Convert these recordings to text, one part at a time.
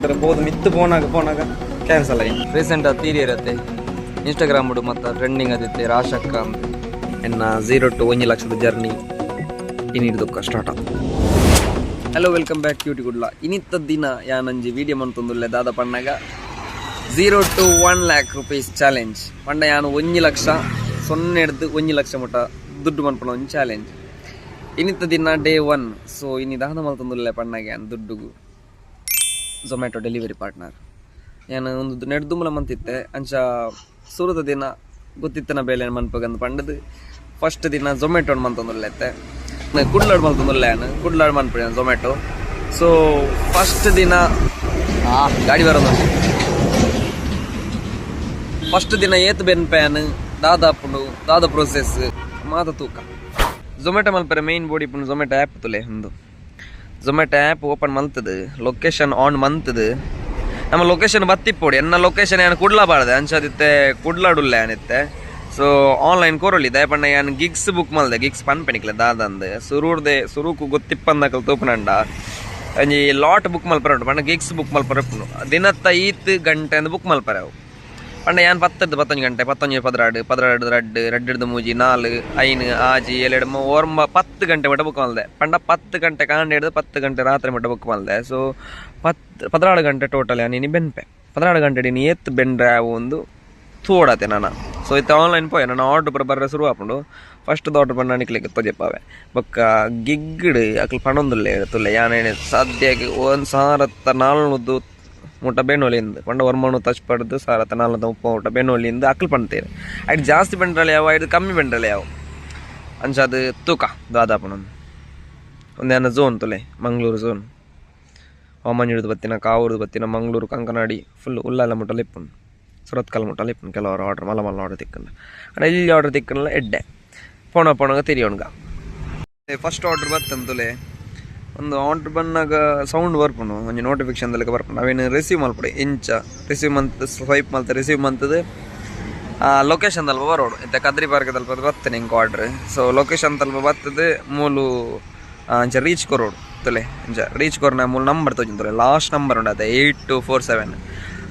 ಪೋದು ಮಿತ್ತು ಪೋನಾಗ ಪೋನಾಗ ಕ್ಯಾನ್ಸಲ್ ಆಯಿ. Recent ತೀರಿರತ್ತೆ, Instagram ಮತ್ತು ಟ್ರೆಂಡಿಂಗ್ ಅದಿತ್ತೆ ರಾಶಕ್ಕ ಅಂತ. ಎನ್ನ 0 ಟು 1 ಲಕ್ಷದ ಜರ್ನಿ ಇನ್ನಿಡ್ದಕ್ಕ ಸ್ಟಾರ್ಟ್ ಆತು. Hello, welcome back cutie Kudla. ಇನ್ನಿತ್ತ ದಿನ ಯಾನಂಜಿ ವಿಡಿಯೋ ಮಂತೊಂದುಲ್ಲೆ. ದಾದ ಪಣ್ಣಗ 0 to 1 lakh rupees challenge ಪಂಡ ಯಾನು 1 ಲಕ್ಷ, 0 ಹಿಡ್ದು 1 ಲಕ್ಷ ಮುಟ್ಟ ದುಡ್ಡು ಮನ್ಪುನ ಒಂಜಿ ಚಾಲೆಂಜ್. ಇನ್ನಿತ್ತ ದಿನ ಡೇ ಒನ್. ಸೊ ಇನಿ ದಾದ ಮಲ್ತೊಂದುಲ್ಲೆ ಪಣ್ಣಗ ಯಾನ್ ದುಡ್ಡುಗು ಝೊಮ್ಯಾಟೊ ಡೆಲಿವರಿ ಪಾರ್ಟ್ನರ್. ಯಾನು ಒಂದು ನೆಡ್ದುಂಬಲ ಮಂತಿತ್ತೆ. ಅಂಚ ಸುರುದ ದಿನ ಗೊತ್ತಿತ್ತನ ಬೇಲೆ ಮನ್ಪಗಂದು ಪಂಡದು ಫಸ್ಟ್ ದಿನ ಝೊಮ್ಯಾಟೊ ಮಂತೊಂದುಲ್ಲೆತ್ತೆ. ಕುಡ್ಲಾಡ್ ಮಲ್ತೊಂದುಲ್ಲೆ ಯಾನು, ಕುಡ್ಲಾಡ್ ಮನ್ಪುಣೆ ಝೊಮ್ಯಾಟೊ. ಸೊ ಫಸ್ಟ್ ದಿನ ಗಾಡಿ ಬರೋದು. ಫಸ್ಟ್ ದಿನ ಏತ್ ಬೆನ್ ಪ್ಯಾನ್ ದಾದಾಪುಂಡು, ದಾದ ಪ್ರೊಸೆಸ್ ಮಾತ ತೂಕ. ಝೊಮ್ಯಾಟೊ ಮಲ್ಪರೆ ಮೇನ್ ಬೋಡಿ ಪುಂಡು ಝೊಮ್ಯಾಟೊ ಆ್ಯಪ್ ತುಲೆ. ಒಂದು ಝೊಮ್ಯಾಟೊ ಆ್ಯಪ್ ಓಪನ್ ಮಲ್ತದು, ಲೊಕೇಶನ್ ಆನ್ ಮಂತದು, ನಮ್ಮ ಲೊಕೇಶನ್ ಬತ್ತಿಪ್ಪೋಡಿ. ಎನ್ನ ಲೊಕೇಶನ್ ಯಾನ್ ಕುಡ್ಲ ಬಾರ್ದೆ. ಅಂಚಾದಿತ್ತೆ ಕುಡ್ಲಾಡುಲ್ಲೆ ಅನಿತ್ತೆ. ಸೊ ಆನ್ಲೈನ್ ಕೊರೊಲಿ ದಯಪಂಡ ಯಾನ್ ಗಿಗ್ಸ್ ಬುಕ್ ಮಲ್ದೆ. ಗಿಗ್ಸ್ ಪನ್ಪೆನಿಕ್ಲೆ ದಾದಂದು ಸುರೂರ್ದೆ. ಸುರುಕು ಗೊತ್ತಿಪ್ಪಂದಕಲ್ ತೂಪುನಂಡ ಒಂಜಿ ಲಾಟ್ ಬುಕ್ ಮಲ್ಪರೆ ಉಂಟು. ಪಂಡ ಗಿಗ್ಸ್ ಬುಕ್ ಮಲ್ಪರೆ ಉಪ್ಪುಂಡು. ದಿನತ್ತ ಈತ್ ಗಂಟೆ ಅಂದ್ ಬುಕ್ ಮಲ್ಪರೆ ಅವು. ಪಂಡ ಯಾನ್ 10ರ್ದು 11 ಗಂಟೆ, 11 12, 12 2, 2ರ್ದು 3, 4, 5, 6, 7, 9, 10 ಗಂಟೆ ಮಟ್ಟ ಬುಕ್ ಮಲ್ದೆ. ಪಂಡ 10 ಗಂಟೆ ಕಾಂಡೆ ಹಿಡ್ದು 10 ಗಂಟೆ ರಾತ್ರಿ ಮಟ್ಟ ಬುಕ್ ಮಲ್ದೆ. ಸೊ 10 12 ಗಂಟೆ ಟೋಟಲ್ ಯಾನ್ ಇನಿ ಬೆನ್ಪೆ. 12 ಗಂಟೆ ಇನಿ ಏತ್ ಬೆನ್ರೆ ಅವು ಒಂದು ತೋಡತೆ ನಾನು. ಸೊ ಇತ್ತೆ ಆನ್ಲೈನ್ ಪೋಯೆ, ನನ್ನ ಆರ್ಡರ್ ಪೂರ ಬರ್ರೆ ಶುರು ಆಪುಂಡು. ಫಸ್ಟ್ ಆರ್ಡರ್ ಪಂಡ ನಿಕ್ಲೆಗ್ ತೊಜೆಪಾವೆ. ಬೊಕ್ಕ ಗಿಗ್ಡ್ ಅಕ್ಲು ಪಣೊಂದುಲ್ಲೆ ತುಲ್ಲೆ. ಯಾನ್ ಸಾಧ್ಯಾಗಿ 1400 ಮುಟ್ಟ ಬೆನ್ನೊಲಿಂದು ಪಂಡ ಒರ್ಮನು ಟಚ್ ಪಡ್ದು 1430 ಮುಟ್ಟ ಬೆನ್ನೊಲಿಂದು ಅಕ್ಲು ಪಣ್ತೇರು. ಐಟ್ ಜಾಸ್ತಿ ಬೆಂಡ್ರಲ್ಲ ಯಾವ, ಐದು ಕಮ್ಮಿ ಬೆಂಡ್ರಲ್ಲ ಯಾವ. ಅಂಚ ಅದು ತೂಕ ದಾದಾಪುಂಡು. ಒಂದೇನ ಝೋನ್ ತುಲೆ, ಮಂಗಳೂರು ಝೋನ್. ವಾಮಂಜೂರ್ದು ಬತ್ತಿನ, ಕಾವೂರ್ದು ಬತ್ತಿನ, ಮಂಗಳೂರು, ಕಂಕನಾಡಿ ಫುಲ್ ಉಲ್ಲಾಲ ಮುಟ್ಟಲ ಇಪ್ಪುಂಡು, ಸುರತ್ಕಲ್ ಮುಟ್ಟಲ ಇಪ್ಪುಂಡು. ಕೆಲವರು ಆರ್ಡರ್ ಮಲ್ಲ ಮಲ್ಲ ಆರ್ಡರ್ ತಿಕ್ಕಂಡ. ಅಂಡ ಇಲ್ಲಿ ಆರ್ಡರ್ ತಿಕ್ಕಲ್ಲ. ಎಡ್ಡೆ ಪೋಣ ಪೋಣಗ ತಿರಿಯೋಣ್ಗ. First order ಬತ್ತಂತುಲೆ. ಒಂದು ಆರ್ಡರ್ ಬಂದಾಗ ಸೌಂಡ್ ಬರ್ಪುಂಡು, ಒಂಜಿ ನೋಟಿಫಿಕೇಶನ್ ದಲೆಕ ಬರ್ಪುಂಡು. ಅವೇನು ರಿಸೀವ್ ಮಲ್ಪಡೆ. ಇಂಚ ರಿಸೀವ್ ಮಂತ್ ಸ್ವೈಪ್ ಮಲ್ತ ರಿಸೀವ್ ಮಂತದು ಲೊಕೇಶನ್ ತಲ್ಪ ಬರೋಡು. ಇತ್ತೆ ಕದ್ರಿ ಪಾರ್ಕ್ ತಲ್ಪ ಬರ್ತೇನೆ ಇಂಕ ಆರ್ಡ್ರ್. ಸೊ ಲೊಕೇಶನ್ ತಲ್ಪ ಬರ್ತದೆ. ಮೂಲು ಅಂಚ ರೀಚ್ ಕೊರೋಡು ತುಲೆ. ಅಂಚ ರೀಚ್ ಕೊರ್ನ ಮೂಲು ನಂಬರ್ ತೋಜಿಂತುಲೆ. ಲಾಸ್ಟ್ ನಂಬರ್ ಉಂಡು ಅದೇ 8247.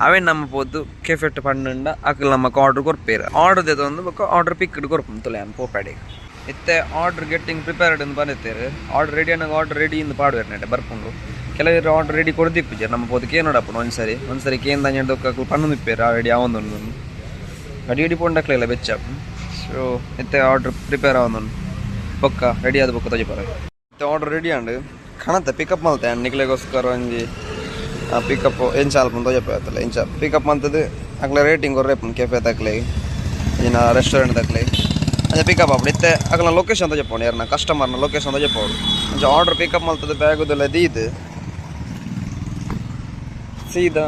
ಅವೇನು ನಮ್ಮ ಪೋದು ಕೆಫೆಟ್ ಪಂಡುಂಡ ಅಕ್ಲು ನಮ್ಮಕ್ ಆರ್ಡರ್ ಕೊರ್ಪೇರು. ಆರ್ಡರ್ ದೆತೊಂದು ಬೊಕ್ಕ ಆರ್ಡರ್ ಪಿಕ್ಡ್ ಕೊರ್ಪುಂಡು ತುಲೆ. ಯಾನ್ ಪೋಪಾಡಿ ಇತ್ತೆ ಆರ್ಡರ್ ಗೆಟ್ಟಿಂಗ್ ಪ್ರಿಪೇರ್ಡ್ ಅಂತ ಬಂದಿತ್ತೇರು. ಆರ್ಡರ್ ರೆಡಿ ಅನ್ನಗ ಆರ್ಡರ್ ರೆಡಿ ಇಂದು ಪಾಡುವೇರು ನೆಟೆ ಬರ್ಪುಂಡು. ಕೆಲವರು ಆರ್ಡರ್ ರೆಡಿ ಕೊಡ್ದಿಪ್ಪುಜೆರ್. ನಮ್ಮ ಪೋದು ಕೇನೋಡಪ್ಪುಂಡು. ಒಂದ್ಸರಿ ಒಂದ್ಸರಿ ಕೇಂದ ಅಕ್ಲು ಪಣ್ಣು ಇಪ್ಪೇರು ರೆಡಿ ಆವೊಂದುಂಡು. ಗಡಿ ಗಡಿ ಪೋಂಡಕ್ಲೆಲ್ಲ ಬೆಚ್ಚ. ಸೊ ಇತ್ತೆ ಆರ್ಡರ್ ಪ್ರಿಪೇರ್ ಆವೊಂದುಂಡು. ಬೊಕ್ಕ ರೆಡಿ ಆದ ಬೊಕ್ಕ ತೊಜಿ. ಇತ್ತೆ ಆರ್ಡರ್ ರೆಡಿ ಆಂಡ್ ಕಣತೆ ಪಿಕಪ್ ಮಲ್ತೆ. ನಿಕ್ಲೆಗೋಸ್ಕರ ಒಂಜಿ ಪಿಕಪ್ ಎಂಚ ಅಲ್ಪುಂಡು ತೋಜಪ್ಪ ಆತಲ್ಲ. ಇಂಚ ಪಿಕಪ್ ಮಂತದ್ದು ಅಕ್ಲೆ ರೇಟಿಂಗ್ ಕೊರ್ರೆ ಕೆಫೆ ತಕ್ಲೆ, ಇನ್ನ ರೆಸ್ಟೋರೆಂಟ್ ತಕ್ಲೆ. ಅಂಚ ಪಿಕಪ್ ಆಪುಂಡು. ಇತ್ತೆ ಅಕ್ಲೆನ ಲೊಕೇಶನ್ ತೋಜಪ್ಪುಂಡು. ಯಾರನ್ನ ಕಸ್ಟಮರ್ನ ಲೊಕೇಶನ್ ತೋಜಪ್ಪುಂಡು. ಅಂಚ ಆರ್ಡರ್ ಪಿಕಪ್ ಮಲ್ತದ್ದು ಬ್ಯಾಗುದೆಲ್ಲ ದೀದ್ ಸೀದಾ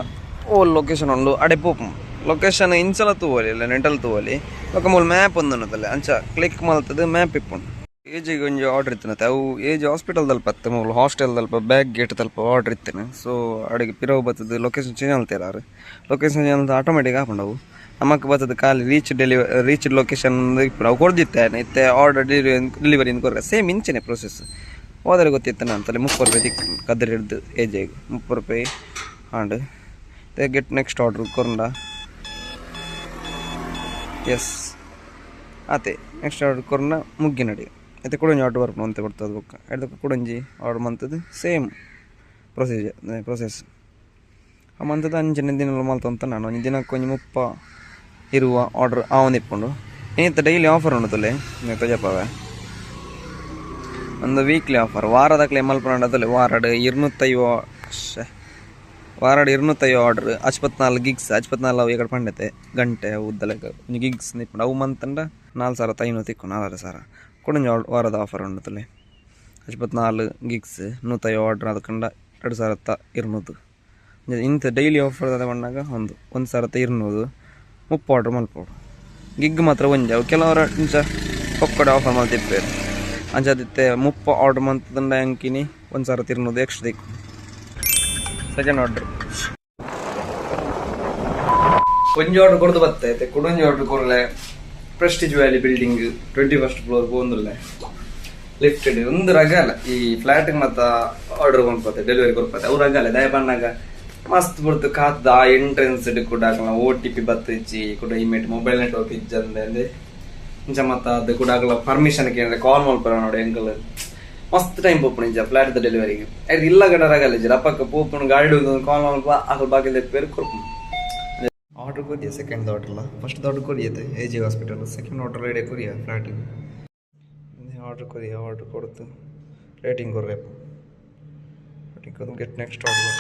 ಓಲ್ ಲೊಕೇಶನ್ ಉಂಡು ಅಡೆ ಪೋಪು. ಲೊಕೇಶನ್ ಇಂಚಲ ತೂವೊಲಿ, ಇಲ್ಲ ನೆಟಲ್ ತೂವೊಲಿ. ಬೊಕ್ಕ ಮೂಲು ಮ್ಯಾಪ್ ಒಂದುಂಡುತ್ತಲ್ಲ, ಅಂಚ ಕ್ಲಿಕ್ ಮಲ್ತದ್ದು ಮ್ಯಾಪ್ ಇಪ್ಪುಂಡು. ಏಜಿಗೆ ಒಂಜಿ ಆರ್ಡರ್ ಇತ್ತಿನತೆ. ಅವು ಏಜ್ ಹಾಸ್ಪಿಟಲ್ ದಲ್ಪ ಅತ್ತೆ, ಮೂಲು ಹಾಸ್ಟೆಲ್ ದಲ್ಪ ಬ್ಯಾಕ್ ಗೇಟ್ ತಲ್ಪ ಆರ್ಡರ್ ಇತ್ತೇನೆ. ಸೊ ಅಡೆಗೆ ಪಿರವು ಬತ್ತದು ಲೊಕೇಶನ್ ಚೇಂಜ್ ಆಲ್ತೇರಾರು. ಲೊಕೇಶನ್ ಚೇಂಜ್ ಆಟೋಮೆಟಿಕ್ ಆಪುಂಡು. ಅವು ನಮಕ್ ಬತ್ತದು ಖಾಲಿ ರೀಚ್ ಡೆಲಿವ ರೀಚ್ ಲೊಕೇಶನ್ ಇಪ್ಪುಂಡು. ಅವು ಕೊರ್ದಿತ್ತೆ. ಇತ್ತೆ ಆರ್ಡರ್ ಡೆಲಿವರಿ ಡೆಲಿವರಿ ಕೊರ್ರೆ ಸೇಮ್ ಇಂಚನೆ ಪ್ರೊಸೆಸ್ ಹೋದರೆ ಗೊತ್ತಿತ್ತು ನಾನು ತಲೆ. 30 ರೂಪಾಯಿ ತಿಕ್ ಕದ್ರಿ ಹಿಡ್ದು ಏಜೆಗೆ 30 ರೂಪಾಯಿ and get next order ಕೊರಂಡ S ಆತೆ. ನೆಕ್ಸ್ಟ್ ಆರ್ಡರ್ ಕೊರ್ನ ಮುಗ್ಗಿ ನಡಿ. ಇತ್ತೆ ಕುಡೊಂಜಿ ಆರ್ಡರ್ ಬರ್ಪುಂಡು ಅಂತೆ ಕೊಡ್ತದೆ. ಬೊಕ್ಕ ಎಡ್ದಕ್ಕ ಕುಡೊಂಜಿ ಆರ್ಡರ್ ಮಂತದ್ದು ಸೇಮ್ ಪ್ರೊಸೀಜರ್ ಪ್ರೊಸೆಸ್ ಆ ಮಂತದ್ದು. ಅಂಚನೆ ದಿನ ಮಲ್ತೊಂತ ನಾನು ಒಂಜಿ ದಿನಕ್ಕೆ ಒಂಜಿ 30 20 ಆರ್ಡರ್ ಆವೊಂದಿಪ್ಪುಂಡು. ಇತ್ತ ಡೈಲಿ ಆಫರ್ ಉಂಡು ತುಲೆ ತೋಜಪಾವೆ. ಒಂದು ವೀಕ್ಲಿ ಆಫರ್ ವಾರದಕ್ಲೆ ಮಲ್ಪುಂಡ ತುಲೆ. ವಾರಡ್ 250, ವಾರಡ್ 250 order, 64 gigs. 64 ಅವು ಎಕಡೆ ಪಂಡತೆ ಗಂಟೆ ಉದ್ದಲೆಕ ಒಂಜಿ ಗಿಗ್ಸ್ ನಿಪ್ಪುಂಡು. ಅವು ಮಂತಂಡ 4500 ತಿಕ್ಕು, 4500. ಕುಡೊಂಜಿ ವಾರದ ಆಫರ್ ಉಂಡು ತುಲೆ. 64 ಗಿಗ್ಸ್, 150 ಆರ್ಡರ್ ಅದಕ್ಕಂಡ 2200. ಇಂಥ ಡೈಲಿ ಆಫರ್ ಅದ ಪಣ್ಣಾಗ ಒಂದು 1200, 30 ಆರ್ಡರ್ ಮಲ್ಪೊಡು. ಗಿಗ್ ಮಾತ್ರ ಒಂಜಿ. ಅವು ಕೆಲವರ ಇಂಚ ಪೊಕ್ಕಡೆ ಆಫರ್ ಮಲ್ತಿಪ್ಪೇರು. ಅಂಚಾದಿತ್ತೆ 30 ಆರ್ಡರ್ ಮಂತದಂಡ ಅಂಕಿನಿ 1200 ಎಕ್ಸ್ಟ್ರಾ ತಿಕ್ಕು. ಸೆಕೆಂಡ್ ಆರ್ಡರ್ ಒಂಜಿ ಆರ್ಡರ್ ಕೊಡ್ದು ಬತ್ತೆ. ಐತೆ ಕುಡೊಂಜಿ ಆರ್ಡರ್ ಕೊರ್ಲೆ. Prestige valley building 21st floor ಪೋಂದುಲ್ಲೆ lift. ಒಂದು ರಗಲ ಈ ಫ್ಲಾಟ್ ಮತ್ತ ಆರ್ಡರ್ ಕೊನ್ಪತೆ, ಡೆಲಿವರಿ ಕೊರ್ಪತೆ. ಅವ್ರು ರಗಲೆ ದಯ ಪಣ್ಣಾಗ. ಮಸ್ತ್ ಪೊರ್ತು ಕಾತ್ದ ಆ ಎಂಟ್ರೆನ್ಸ್ ಕೂಡ ಓಟಿಪಿ ಬತ್ತಿಜ್ಜಿ ಕೂಡ ಇಮೇಟ್ ಮೊಬೈಲ್ ನೆಟ್ವರ್ಕ್ ಇಜ್ಜಂದೆ ಅಂದೆ ಇಂಚ ಮತ್ತ ಅದು ಕೂಡ ಅಗಲ ಪರ್ಮಿಷನ್ ಕೇಂದ್ರ ಕಾಲ್ ಮಲ್ಪರ ನೋಡಿ ಎಂಕಲ್ ಮಸ್ತ್ ಟೈಮ್ ಪೋಪುಂಡು ಇಂಚ ಫ್ಲಾಟ್ ದ ಡೆಲಿವರಿಗೆ. ಐಟ್ ಇಲ್ಲ ಗಡ ರಗಲ್ಲ ಅಪ್ಪಕ್ಕ ಪೋಪುಂಡು ಗಾಡಿ ಕಾಲ್ ಮಲ್ಪ ಅಕಲ್ ಬಾಕಿಲ್ ದೆಪ್ಪೇರು ಕೊರ್ಪುಂಡು. ಆರ್ಡರ್ ಕೊರಿಯ ಸೆಕೆಂಡ್ ಆರ್ಡರ್ಲ ಫಸ್ಟ್ ಆರ್ಡರ್ ಕೊರಿಯತೆ A G hospital, second order ready ಕೊರಿಯ flat order ಕೊರಿಯ. ಆರ್ಡರ್ ಕೊಡ್ತು ರೇಟಿಂಗ್ ಕೊರ್ರೇಪ, ರೇಟಿಂಗ್ ಕೊದ್ದು ಗೆಟ್ ನೆಕ್ಸ್ಟ್ ಆರ್ಡರ್.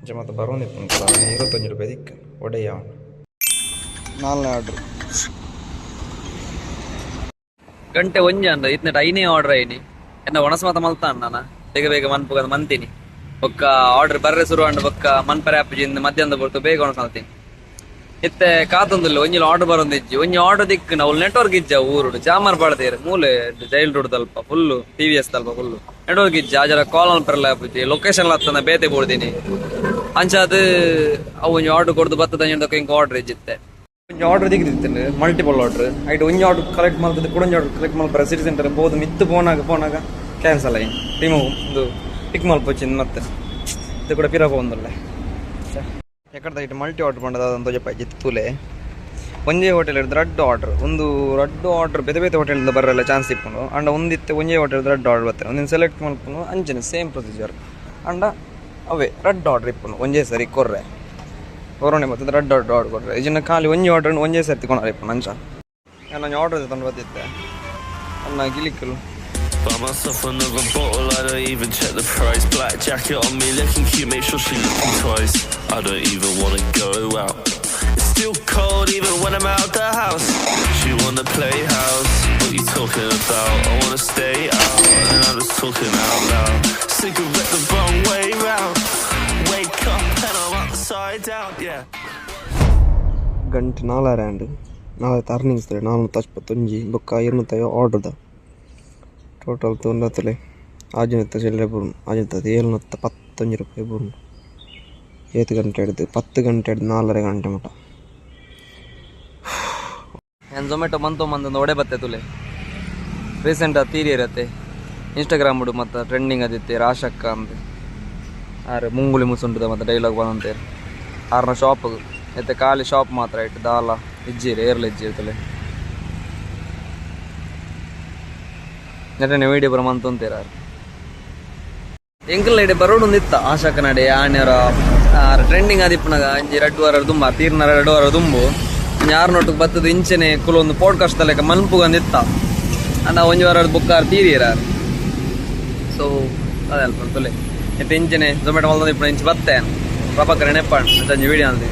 ಇಂಚ ಮತ್ತೆ ಬರೋಂದಿಪ್ಪುಂಡು 25 ರೂಪಾಯಿ ದಿಕ್ಕ ಒಡೆಯ. ನಾಲ್ನೇ ಆರ್ಡರ್. ಗಂಟೆ ಒಂಜಿ ಅಂದ ಇತ್ನೆಟ್ ಐನೇ ಆರ್ಡರ್ ಐನಿ. ಎನ್ನ ಒಣಸ್ ಮಾತ ಮಲ್ತಾನ್ ನಾನ ಬೇಗ ಬೇಗ ಮನ್ಪುಗಂದ್ ಮಂತೀನಿ. ಬೊಕ್ಕ ಆರ್ಡರ್ ಬರ್ರೆ ಶುರು ಅಂಡ್ ಬೊಕ್ಕ ಮನ್ಪರೆ ಆಪುಜಿ. ಮಧ್ಯಾಹ್ನದ ಪೊರ್ತು ಬೇಗ ಒಣಸ್ ಮಲ್ತೀನಿ. ಇತ್ತೆ ಕಾತೊಂದುಲ್ಲ, ಒಂಜಿ ಆರ್ಡರ್ ಬರೊಂದಿಜ್ಜಿ. ಒಂಜಿ ಆರ್ಡರ್ ದಿಕ್ಕು ಅವ್ಲು ನೆಟ್ವರ್ಕ್ ಇಜ್ಜ. ಊರುಡು ಜಾಮರ್ ಪಾಡ್ದೇರು ಮೂಲೆ ಜೈಲ್ ರೋಡ್ ದಲ್ಪ ಫುಲ್, ಟಿವಿಎಸ್ ದಲ್ಪ ಫುಲ್ ನೆಟ್ವರ್ಕ್ ಇಜ್ಜ. ಆಜರ ಕಾಲ್ ಮಲ್ಪರೆಲ್ಲ ಆಪುಜಿ. ಲೊಕೇಶನ್ ಲತ್ತನ ಬೇತೆ ಬೋಡ್ದಿನಿ. ಅಂಚಾದ್ ಅವು ಒಂಜಿ ಆರ್ಡರ್ ಕೊಡ್ದು ಬತ್ತದ ಇಂಕ ಆರ್ಡರ್ ಇಜ್ಜಿತ್ತೆ. ಒಂಜಿ ಆರ್ಡರ್ ದಿಕ್ಕಿತ್ತು, ಮಲ್ಟಿಪಲ್ ಆರ್ಡರ್. ಐಟ್ ಒಂಜಿ ಆರ್ಡರ್ ಕಲೆಕ್ಟ್ ಮಲ್ತದೆ, ಕುಡೊಂಜಿ ಆರ್ಡರ್ ಕಲೆಕ್ಟ್ ಮಲ್ಪರೆ ಸಿಟಿ ಸೆಂಟರ್ ಪೋದು ಮಿತ್ತು ಪೋನಾಗ ಪೋನಾಗ ಕ್ಯಾನ್ಸಲ್ ಆಯಿ. ರಿಮೂವ್ ಇದು ಪಿಕ್ ಮಲ್ಪೊಚ್ಚಿಂದು ಮತ್ತೆ ಇದು ಕೂಡ ಪಿರ ಪೋಂದುಲ್ಲೆ. ಎಕಡ್ದ ಐಟ್ ಮಲ್ಟಿ ಆರ್ಡರ್ ಪಂಡದ ಅದೊಂದು ತೋಜಪ್ಪ ಜಿತ್ತು ತೂಲೆ. ಒಂಜೇ ಹೋಟೆಲ್ ಹಿಡ್ದು ರಡ್ಡು ಆರ್ಡರ್. ಒಂದು ರಡ್ಡು ಆರ್ಡರ್ ಬೇತೆ ಬೇತೆ ಹೋಟೆಲ್ ಬರಲ್ಲ ಚಾನ್ಸ್ ಇಪ್ಪುಂಡು. ಅಂಡ ಒಂದಿತ್ತೆ ಒಂಜೇ ಹೋಟೆಲ್ ರಡ್ಡು ಆರ್ಡರ್ ಬರ್ತಾರೆ. ಒಂದಿನ ಸೆಲೆಕ್ಟ್ ಮಲ್ಪುನು, ಅಂಚನೆ ಸೇಮ್ ಪ್ರೊಸೀಜರ್. ಅಂಡ ಅವೇ ರಡ್ಡು ಆರ್ಡರ್ ಇಪ್ಪುಂಡು. ಒಂಜೇ ಸರಿ ಕೊರ್ರೆ ಕೊರೋನೆ ಬರ್ತದೆ. ರಡ್ಡು ಆರ್ಡರ್ ಆರ್ಡರ್ ಕೊರ್ರೆ ಇದನ್ನ ಖಾಲಿ ಒಂಜಿ ಆರ್ಡರ್ ಒಂಜೇ ಸರ್ತಿ ಕೊನರೆ ಇಪ್ಪುಂಡು. ಅಂಚ ನಾನು ಆರ್ಡರ್ ತಂದು ಬತ್ತಿತ್ತೆ ಅನ್ನ ಗಿಲಿಕ್ಕಲು. Buy myself another bottle, I don't even check the price. Black jacket on me, looking cute, make sure she looking twice. I don't even wanna go out. It's still cold even when I'm out the house. She wanna play house, what you talking about? I wanna stay out, and I'm just talking out loud. Cigarette the wrong way round. Wake up and I'm upside down, yeah. ಗಂಟೆ ನಾಲ್ಕರ ಆಂಡ್ ನಾಳೆ earnings 451 ಬೊಕ್ಕ 250 ಆರ್ಡರ್ದ total ತೊಂದತ್ತಲೆ ಆಜಿನತ್ತ ಚಿಲ್ಲರೆ ಬರುಂಡು. ಆಜಿನತ್ತ 711 ರೂಪಾಯಿ ಬರುಂಡು. ಏತ್ ಗಂಟೆ ಹಿಡ್ದು? 10 ಗಂಟೆ ಹಿಡ್ದು 4.30 ಗಂಟೆ ಮುಟ. ನಾನು ಝೊಮ್ಯಾಟೊ ಮಂತೋ ಮಂತಂದು ಒಡೆ ಬತ್ತೆ ತುಲೆ. ರೀಸೆಂಟ್ ತೀರಿ ಇರತ್ತೆ ಇನ್ಸ್ಟಾಗ್ರಾಮ್ ಮತ್ತು ಟ್ರೆಂಡಿಂಗ್ ಅದಿತ್ತೆ ರಾಶಕ್ಕ ಅಂತ. ಆರು ಮುಂಗುಳಿ ಮುಸುಂಟದ ಮತ್ತು ಡೈಲಾಗ್ ಬಂದಂತೇರು. ಆರ್ನ ಶಾಪ್ ಇತ್ತೆ ಖಾಲಿ ಶಾಪ್ ಮಾತ್ರ ಇಟ್ಟು ದಾಲ ಇಜ್ಜಿರಿ, ಏರ್ಲ ಇಜ್ಜಿರಿ ತುಲೆ. ನೆಟನೆ ವೀಡಿಯೋ ಬರ ಮಂತೊಂತೀರ. ಎಂಕಲ್ ಇಡೆ ಬರೋಡು ಇತ್ತ ಆಶಾಕ ನಡೆ ಆಣ್ಯರ ಆರ್ ಟ್ರೆಂಡಿಂಗ್ ಆದಿಪ್ಪುನಗ ಅಂಜಿ 2 ವಾರ ದುಂಬ ತೀರ್ನರ 2 ವಾರ ದುಂಬು ಯಾರು ನೋಟು ಬತ್ತದ ಇಂಚೆನೆ ಕುಲೊಂದು ಪಾಡ್ಕಾಸ್ಟ್ ಲೆಕ್ಕ ಮನ್ಪುಗಂದಿತ್ತ. ಅಂಡ ಒಂಜಿ ವಾರ ಬುಕ್ ಆರ್ ತೀರಿಯರ. ಸೊ ಅದೇ ಅಲ್ಪ ತುಲೆ ಇತ್ತೆ ಇಂಚೆನೆ ಝೊಮ್ಯಾಟೊ ಮಲ್ತೊಂದು ಇಪ್ಪುನ ಇಂಚಿ ಬತ್ತೆ ಪ್ರಭಾಕರ್ ನೆಪ್ಪಾಣ್ ಅಂಚ ವಿಡಿಯೋ ಅಂದಿ.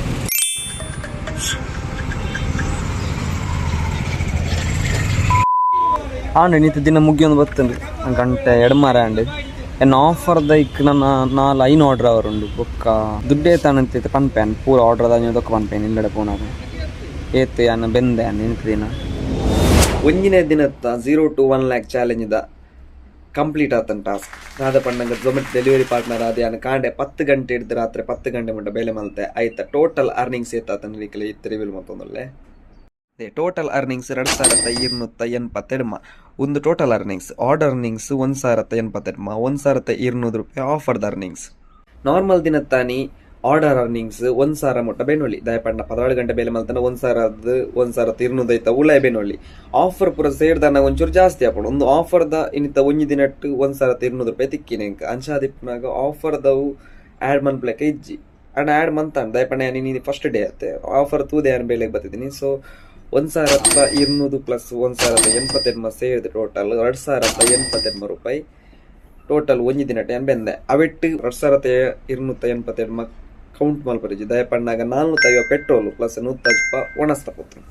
ಆಂಡ್ ನೀತು ದಿನ ಮುಗಿಯೊಂದು ಬತ್ತುಂಡು. ಗಂಟೆ ಎಡ್ಮರ ಆಂಡ್ ಎನ್ನ ಆಫರ್ ದೈಕ್ ನನ್ನ ನಾಲ್ ಐನ್ ಆರ್ಡರ್ ಅವರುಂಡು. ಬೊಕ್ಕ ದುಡ್ಡೇ ತಾನಂತ ಪನ್ಪೇನ್ ಪೂರ ಆರ್ಡರ್ ದಾಂಜ ದೊಕ್ಕ ಪನ್ಪೇನ್. ಇಲ್ಲಡೆ ಪೋನಾಗ ಏತ್ ಯಾನ್ ಬೆಂದೆ ಇನಿತ ದಿನ. ಒಂಜಿನೇ ದಿನತ್ತ 0 to 1 lakh challenge the complete ಆತನ್ ಟಾಸ್ಕ್. ದಾದ ಪಂಡಂಗ ಝೊಮ್ಯಾಟೊ ಡೆಲಿವರಿ ಪಾರ್ಟ್ನರ್ ಆದ ಯಾನ್ ಕಾಂಡೆ 10 ಗಂಟೆ ಹಿಡ್ದು ರಾತ್ರಿ 10 ಗಂಟೆ ಮುಟ್ಟ ಬೇಲೆ ಮಲ್ತೆ. ಆಯ್ತ ಟೋಟಲ್ ಅರ್ನಿಂಗ್ಸ್ ಏತಾತನ್ ನಿಕಲೆ ಇತ್ತೆ ರಿವೀಲ್ ಮಲ್ತೊಂದುಲ್ಲೆ. Total earnings 2289. ಒಂದು ಟೋಟಲ್ ಅರ್ನಿಂಗ್ಸ್. ಆರ್ಡರ್ ಅರ್ನಿಂಗ್ಸ್ 1089, 1200 ರೂಪಾಯಿ ಆಫರ್ದ ಅರ್ನಿಂಗ್ಸ್. ನಾರ್ಮಲ್ ದಿನತ್ತಾನಿ ಆರ್ಡರ್ ಅರ್ನಿಂಗ್ಸ್ 1000 ಮುಟ್ಟ ಬೆನ್ನೊಳ್ಳಿ. ದಯಪಂಡ 16 ಗಂಟೆ ಬೇಲೆ ಮಲ್ತನ 1000ದ್ 1200 ಐತ ಉಲಾಯ್ ಬೆನ್ನೊಳ್ಳಿ. ಆಫರ್ ಪೂರ ಸೇರ್ದಾನ ಒಂಚೂರು ಜಾಸ್ತಿ ಆಪುಂಡು. ಒಂದು ಆಫರ್ದ ಇನ್ನಿತ ಒಂಜಿ ದಿನಟ್ಟು 1200 ರೂಪಾಯಿ ತಿಕ್ಕಿನ ಎಂಕ್. ಅಂಚಾದಿಪ್ಪುನಾಗ ಆಫರ್ದವು ಆ್ಯಡ್ ಮನ್ಪುಲೆಕ ಇಜ್ಜಿ. ಅಂಡ್ ಆ್ಯಡ್ ಮಂತಾಂಡ್ ದಯಪಂಡ ಯಾನ್ ಫಸ್ಟ್ ಡೇ ಅತ್ತೆ ಆಫರ್ ತೂದೆ ಯಾನ್ ಬೇಲೆಗ್ ಬತ್ತಿದ್ದೀನಿ. ಸೊ 1200 ಪ್ಲಸ್ 1089 ಸೇರಿದ ಟೋಟಲ್ 2089 ರೂಪಾಯಿ ಟೋಟಲ್ ಒಂಜಿ ದಿನಟ್ ಯಾನ್ ಬೆಂದೆ. ಅವೆಟ್ಟು 2289 ಕೌಂಟ್ ಮಲ್ಪರಿಜಿ. ದಯಪಣ್ಣಾಗ 450 petrol plus 150 ಒಣಸ್ತ ಪೋತು.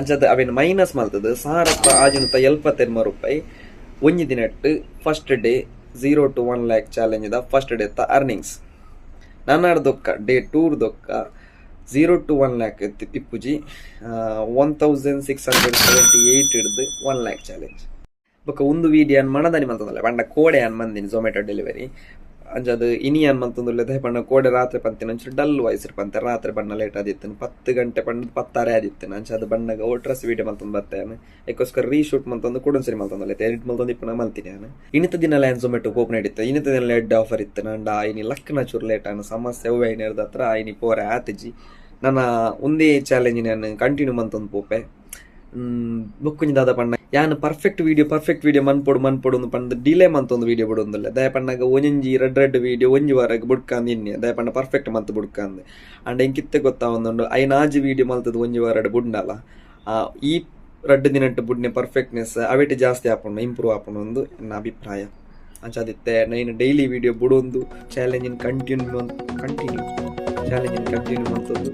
ಅಂಚದ ಅವೆನ್ ಮೈನಸ್ ಮಲ್ತದು 1679 ರೂಪಾಯಿ ಒಂಜಿ ದಿನಟ್ first day 0 to 1 lakh challenge the first day ತ ಅರ್ನಿಂಗ್ಸ್. ನನ್ನಾಡ್ ದೊಕ್ಕ ಡೇ ಟೂರ್ ದೊಕ್ಕ 0 ಟು 1 ಲ್ಯಾಕ್ ಇಪ್ಪುಜಿ, 1678 ಹಿಡ್ದು 1 ಲ್ಯಾಕ್ ಚಾಲೆಂಜ್. ಬೊಕ್ಕ ಒಂದು ವೀಡಿಯೋ ಮನದಾನಿ ಮಲ್ತದಲ್ಲ ಪಂಡ ಕೋಡೆ ಯಾನ್ ಮಂದಿನಿ ಝೊಮ್ಯಾಟೊ ಡೆಲಿವರಿ. ಅಂಚಾದ್ ಇನಿ ಯಾನ್ ಮಂತೊಂದುಲ್ಲೆ. ದಾಯೆ ಪಂಡ ಕೋಡೆ ರಾತ್ರೆ ಪಂತಿನ ಒಂಚೂರು ಡಲ್ ವಾಯ್ಸ್ ಪಂತೆ. ರಾತ್ರೆ ಬಣ್ಣ ಲೇಟ್ ಆದಿತ್ತುಂಡು, 10 ಗಂಟೆ ಪಂಡ್ ಪತ್ತಾರೆ ಆದಿತ್ತುಂಡು. ಅಂಚಾದ್ ಬಣ್ಣಗ ಒಟ್ರಾಸಿ ವೀಡಿಯೋ ಮಂತೊಂದು ಬತ್ತೆ ಯಾನ್. ಐಕೋಸ್ಕರ ರೀಶೂಟ್ ಮಂತೊಂದು ಕುಡೊಂದ್ಸರಿ ಮಲ್ತೊಂದುಲ್ಲೆ. ಎಡಿಟ್ ಮಲ್ತೊಂದು ಇಪ್ಪುನ ಮಲ್ತಿನಿ ಯಾನ್. ಇನಿತ ದಿನ ಯಾನ್ ಝೊಮ್ಯಾಟೊ ಪೋಪುನ ಇತ್ತು. ಇನಿತ ದಿನ ಎಡ್ಡೆ ಆಫರ್ ಇತ್ತು. ಅಂಡ ಇನಿ ಲಕ್ನ ಚೂರು ಲೇಟ್ ಆನ ಸಮಸ್ಯೆ ಅವ್ವೆ ಐನೆರ್ದ್ ಹತ್ರ ಇನಿ ಪೋರೆ ಆತಿಜಿ. ನನ್ನ ಒಂದೇ ಚಾಲೆಂಜ್ ನಾನು ಕಂಟಿನ್ಯೂ ಮಂತೊಂದು ಪೋಪೆ. ಬೊಕ್ಕೊಂಜಿ ದಾದ ಪಂಡ, ಯಾನ್ ಪರ್ಫೆಕ್ಟ್ ವಿಡಿಯೋ, ಪರ್ಫೆಕ್ಟ್ ವಿಡಿಯೋ ಮನ್ಪೊಡು ಮನ್ಪೊಡು ಪಂದ್ ಡಿಲೇ ಮಂತೊಂದು ವಿಡಿಯೋ ಬುಡೊಂದುಲ್ಲೆ. ದಾಯೆ ಪನ್ನಗ ಒಂಜೊಂಜಿ ರಡ್ಡ್ ರಡ್ಡ್ ವಿಡಿಯೋ ಒಂಜಿ ವಾರಗ್ ಬುಡ್ಕಂದ್ ಇನ್ನೆ. ದಾಯೆ ಪಂಡ ಪರ್ಫೆಕ್ಟ್ ಮಂತ್ ಬುಡ್ಕಂದ್. ಅಂಡ ಎಂಕಿತ್ತೆ ಗೊತ್ತಾವೊಂದುಂಡು, ಐನಾಜಿ ವಿಡಿಯೋ ಮಲ್ತದ ಒಂಜಿ ವಾರಡ್ ಬುಡ್ನಲ, ಈ 2 ದಿನಟ್ ಬುಡ್ನೆ ಪರ್ಫೆಕ್ಟ್ನೆಸ್ ಅವೆಟ್ ಜಾಸ್ತಿ ಆಪುಂಡು, ಇಂಪ್ರೂವ್ ಆಪುಂಡು ಒಂದು ಎನ್ನ ಅಭಿಪ್ರಾಯ. ಅಂಚಾದಿತ್ತೆ ನೈನ್ ಡೈಲಿ ವಿಡಿಯೋ ಬುಡೊಂದು challenge continue continue challenge continue ಮಂತೊಂದು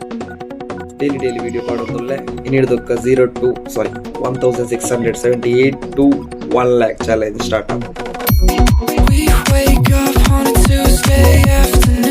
ಡೈಲಿ ಡೈಲಿ ವಿಡಿಯೋ ಪಾಡೊಂದುಲ್ಲೆ. ಇನ್ನಿಡ್ದೊಕ್ಕ 0 to, sorry, 1678 to 1 lakh challenge start. We wake up on a Tuesday afternoon.